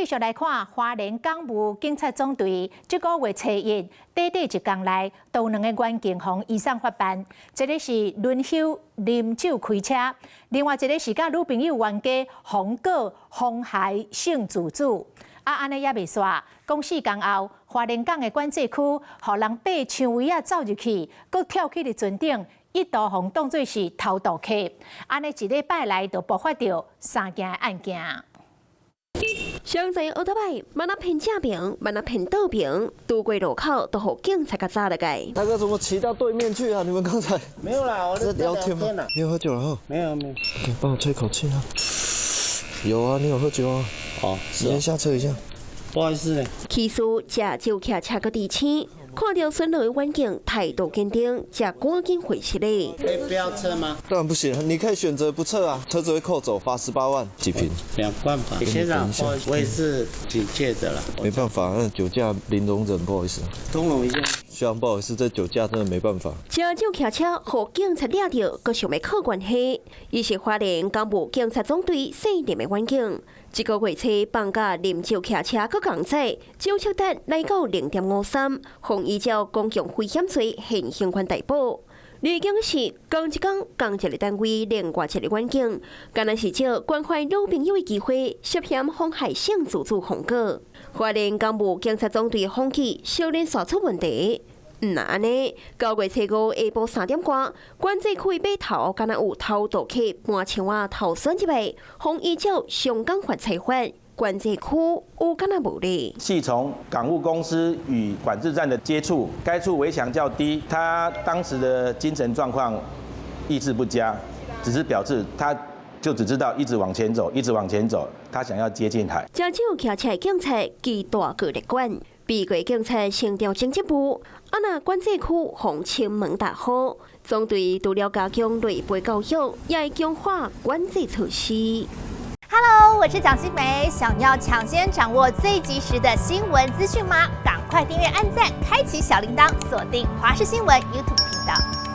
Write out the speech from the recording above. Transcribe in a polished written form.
續來看花蓮港務警察總隊，這個月初一，短短一工內，都兩个員警予移送法辦，一个是輪休啉酒開車，另外一个是佮女朋友冤家予告妨害性自主。啊，按呢猶未煞，講4工後，花蓮港的管制區，予人爬牆圍仔走入去，閣跳起佇船頂，一度予當做是偷渡客。按呢一禮拜內就爆發著三件案件。上濟奧多擺，萬若騙正爿，萬若騙倒爿，拄過路口都予警察共抓落來。大哥，怎麼騎到對面去啊？你們剛才沒有啦，我在聊天嗎？你有喝酒了哈？沒有沒有。可以幫我吹口氣啊？有啊，你有喝酒啊？哦，你先下車一下。不好意思。起訴食酒騎車閣佇醒，看著巡邏的員警態度堅定，才趕緊回車咧。可以不要測嗎？當然不行，你可以選擇不測啊，車子會扣走，罰18萬。幾瓶？兩罐吧。先生，我也是警戒的了。沒辦法，那酒駕零容忍，不好意思。通融一下。雖然不好意思，這酒駕真的沒辦法。食酒騎車，予警察掠著，閣想欲靠關係。伊是花蓮港務警察總隊細林的員警。這個月初放假啉酒騎車，閣共載酒測值來到0.53，予依照公共危險罪現行犯逮捕。離境是仝一工仝一个單位，另外一个員警，敢若是藉關懷女朋友的機會，涉嫌妨害性自主予告。花蓮港務警察總隊風紀小連煞出問題。毋若按呢，9月初五下晡3點外，管制區碼頭敢若有偷渡客搬牆仔偷鑽入來，予依照上港法裁罰。管制區有敢若無咧？係從港務公司與管制站的接觸，該處圍牆較低，他當時的精神狀況意志不佳，只是表示他就只知道一直往前走，一直往前走，他想要接近海。食酒騎車的警察記大過列管，避過警察升調整職務，啊若管制區予清門大戶，總隊除了加強內部教育，也會強化管制措施。 Hello，我是蔣新梅。想要搶先掌握最及時的新聞資訊嗎？趕快訂閱、按讚、開啟小鈴鐺，鎖定華視新聞 YouTube 頻道。